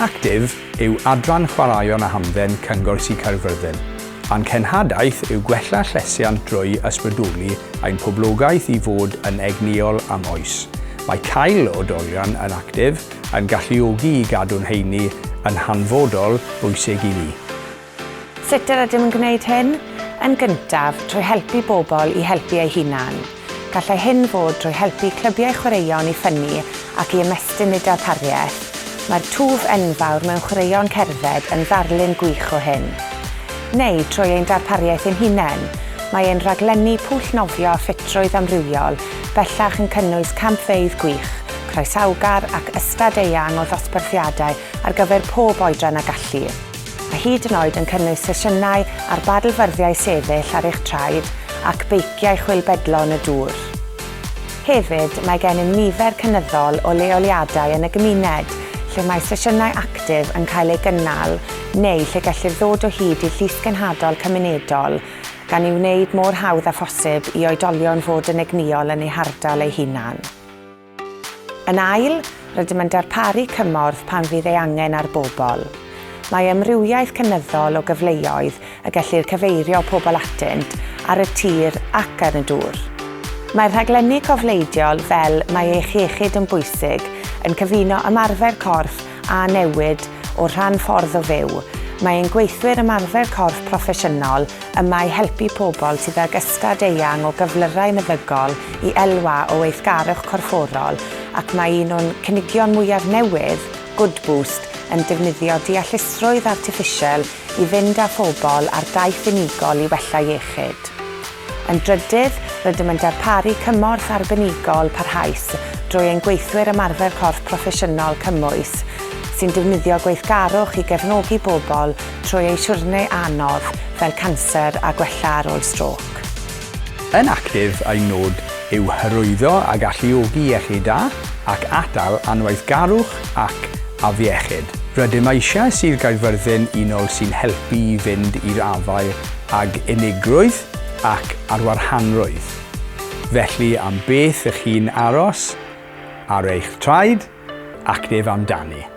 Actif yw adran chwaraeon a hamdden Cyngor Sir Caerfyrddin, a'n cenhadaeth yw gwella llesiant drwy ysbrydoli ein poblogaeth i fod yn egnïol am oes. Mae cael oedolion yn actif yn galluogi i gadw'n heini yn hanfodol bwysig i ni. Sut yr ydym yn gwneud hyn? Yn gyntaf, trwy helpu bobl i helpu eu hunain. Gallai hyn fod drwy helpu clybiau chwaraeon i ffynnu ac i ymestyn eu darpariaeth. Mae'r twf enfawr mewn chwaraeon cerdded yn ddarlun gwych o hyn. Neu trwy ein darpariaeth ein hunain. Mae ein rhaglenni pwll nofio a ffitrwydd amrywiol bellach yn cynnwys campfeydd gwych, croesawgar ac ystad eang o ddosbarthiadau ar gyfer pob oedran a gallu. a hyd yn oed yn cynnwys sesiynau ar badlfyrddiau sefyll ar eich traed ac beiciau chwilbedlo yn y dŵr. Hefyd, mae gennym nifer cynyddol o leoliadau yn y gymuned lle mae sesiynau actif yn cael eu gynnal neu lle gellir ddod o hyd i llysgenhadol cymunedol, gan ei wneud mor hawdd â phosib i oedolion fod yn egnïol yn eu hardal eu hunain. Yn ail, rydym yn darparu cymorth pan fydd ei angen ar bobl. Mae amrywiaeth cynyddol o gyfleoedd y gellir cyfeirio pobl atynt ar y tir ac ar y dŵr. Mae rhaglenni cofleidiol fel Mae Eich Iechyd yn Bwysig yn cyfuno ymarfer corff a newid o rhan ffordd o fyw. Mae ein gweithwyr ymarfer corff proffesiynol yma i helpu pobl sydd ag ystad eang o gyflyrau meddygol i elwa o weithgarwch corfforol ac mae un o'n cynigion mwyaf newydd, Good Boost, yn defnyddio deallusrwydd artiffisial i fynd â phobl ar daith unigol i wella iechyd. Yn drydydd, rydym yn darparu cymorth arbenigol parhaus drwy ein gweithwyr ymarfer corff proffesiynol cymwys, sy'n defnyddio gweithgarwch i gefnogi bobl trwy eu siwrne anodd fel canser a gwella ar ôl strôc. Yn Actif, ein nod yw hyrwyddo a galluogi iechyd da ac atal anweithgarwch ac afiechyd. Rydym eisiau Sir Gaerfyrddin unol sy'n helpu i fynd i'r afael ag unigrwydd ac arwahanrwydd. Felly am beth ych chi'n aros? Ar eich traed, actif amdani.